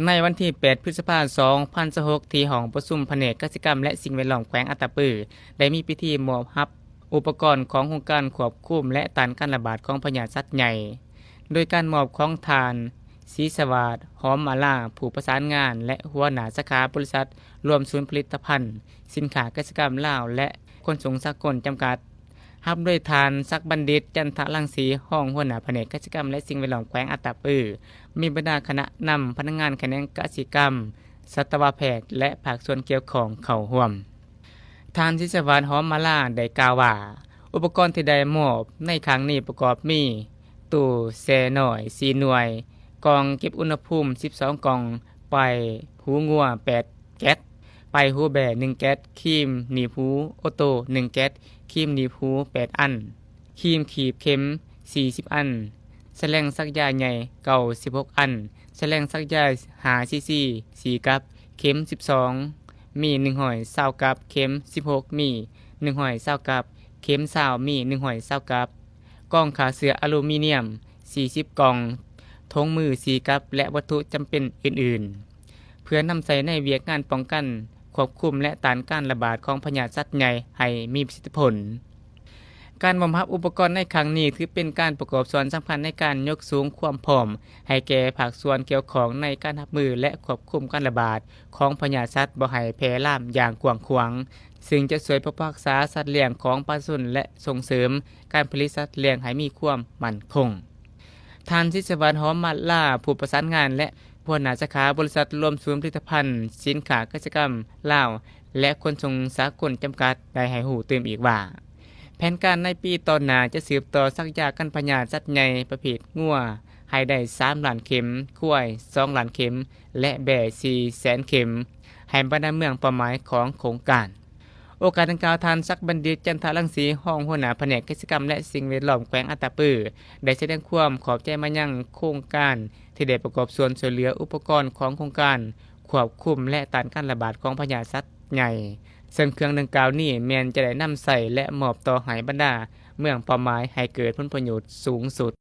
ໃນວັນທີແປດ ພຶດສະພາ ສອງພັນຊາວຫົກ ທີ່ຫ້ອງປະຊຸມພະແນກກະສິກຳ ແລະ ສິ່ງແວດລ້ອມແຂວງອັດຕະປື ໄດ້ມີພິທີມອບຮັບອຸປະກອນຂອງໂຄງການຄວບຄຸມ ແລະ ຕ້ານການລະບາດຂອງພະຍາດສັດໃຫຍ່ ໂດຍການມອບຂອງທ່ານ ສີສະຫວາດ ຫອມມາລາ ຜູ້ປະສານງານ ແລະ ຫົວໜ້າສາຂາບໍລິສັດລວມສູນຜະລິດຕະພັນສິນຄ້າກະສິກຳລາວ ແລະ ຂົນສົ່ງສາກົນ ຈຳກັດ. ຮັບໂດຍທ່ານ ສັກບັນດິດ ຈັນທະລັງສີ ຮອງຫົວໜ້າພະແນກກະສິກຳ ແລະ ສິ່ງແວດລ້ອມແຂວງອັດຕະປື, ມີບັນດາຄະນະນຳພະນັກງານຂະແໜງກະສິກຳ, ສັດຕະວະແພດ ແລະ ພາກສ່ວນກ່ຽວຂ້ອງເຂົ້າຮ່ວມ. ທ່ານ ສິດສະຫວາດ ຫອມມາລາ ໄດ້ກ່າວວ່າ ອຸປະກອນທີ່ໄດ້ມອບໃນຄັ້ງນີ້ປະກອບມີ ຕູ້ແຊ່ນ້ອຍສີ່ໜ່ວຍ, ກ່ອງເກັບອຸນຫະພູມສິບສອງກ່ອງ, ປ້າຍຫູງົວແປດແກັດ, ປ້າຍຫູແບ້ໜຶ່ງແກັດ, ຄຣີມໜີບຫູໂອໂຕ້ໜຶ່ງແກັດ, ຄຣີມໜີບຫູແປດອັນ, ຄຣີມຂີບເຂັມສີ່ສິບອັນ, ສະແລງສັກຢາໃຫຍ່ເກົ້າສິບຫົກອັນ, ສະແລງສັກຢາຫ້າຊີຊີສີ່ກັບ, ເຂັມສິບສອງມີໜຶ່ງຮ້ອຍຊາວກັບ, ເຂັມສິບຫົກມີໜຶ່ງຮ້ອຍຊາວກັບ, ເຂັມຊາວມີໜຶ່ງຮ້ອຍຊາວກັບ, ກ່ອງຂ້າເຊື້ອອາລູມີນຽມສີ່ສິບກ່ອງ, ຖົງມືສີ່ກັບ ແລະ ວັດຖຸຈຳເປັນອື່ນໆ ເພື່ອນຳໃຊ້ໃນວຽກງານປ້ອງກັນ, ຄວບຄຸມ ແລະ ຕ້ານການລະບາດຂອງພະຍາດສັດໃຫຍ່ໃຫ້ມີປະສິດທິຜົນ. ການມອບຮັບອຸປະກອນໃນຄັ້ງນີ້ ຖືເປັນການປະກອບສ່ວນສຳຄັນໃນການຍົກສູງຄວາມພ້ອມໃຫ້ແກ່ພາກສ່ວນກ່ຽວຂ້ອງໃນການຮັບມື ແລະ ຄວບຄຸມການລະບາດຂອງພະຍາດສັດບໍ່ໃຫ້ແຜ່ລາມຢ່າງກວ້າງຂວາງ, ຊຶ່ງຈະຊ່ວຍປົກປັກຮັກສາສັດລ້ຽງຂອງປະຊາຊົນ ແລະ ສົ່ງເສີມການຜະລິດສັດລ້ຽງໃຫ້ມີຄວາມໝັ້ນຄົງ. ທ່ານ ສິດສະຫວັດ ຫອມມາລາ ຜູ້ປະສານງານ ແລະ ຫົວໜ້າສາຂາບໍລິສັດລວມສູນຜະລິດຕະພັນສິນຄ້າກະສິກຳລາວ ແລະ ຂົນສົ່ງສາກົນ ຈຳກັດ ໄດ້ໃຫ້ຮູ້ຕື່ມອີກວ່າ ແຜນການໃນປີຕໍ່ໜ້າຈະສືບຕໍ່ສັກຢາກັນພະຍາດສັດໃຫຍ່ປະເພດງົວໃຫ້ໄດ້ສາມລ້ານເຂັມ, ຄວາຍສອງລ້ານເຂັມ ແລະ ແບ້ສີ່ແສນເຂັມ ໃຫ້ບັນດາເມືອງເປົ້າໝາຍຂອງໂຄງການ. ໂອກາດດັ່ງກ່າວ, ທ່ານ ສັກບັນດິດ ຈັນທະລັງສີ ຮອງຫົວໜ້າພະແນກກະສິກຳ ແລະ ສິ່ງແວດລ້ອມແຂວງອັດຕະປື ໄດ້ສະແດງຄວາມຂອບໃຈມາຍັງໂຄງການທີ່ໄດ້ປະກອບສ່ວນຊ່ວຍເຫຼືອອຸປະກອນຂອງໂຄງການຄວບຄຸມ ແລະ ຕ້ານການລະບາດຂອງພະຍາດສັດໃຫຍ່, ເຊິ່ງເຄື່ອງດັ່ງກ່າວນີ້ແມ່ນຈະໄດ້ນຳໃຊ້ ແລະ ມອບຕໍ່ໃຫ້ບັນດາເມືອງເປົ້າໝາຍໃຫ້ເກີດຜົນປະໂຫຍດສູງສຸດ.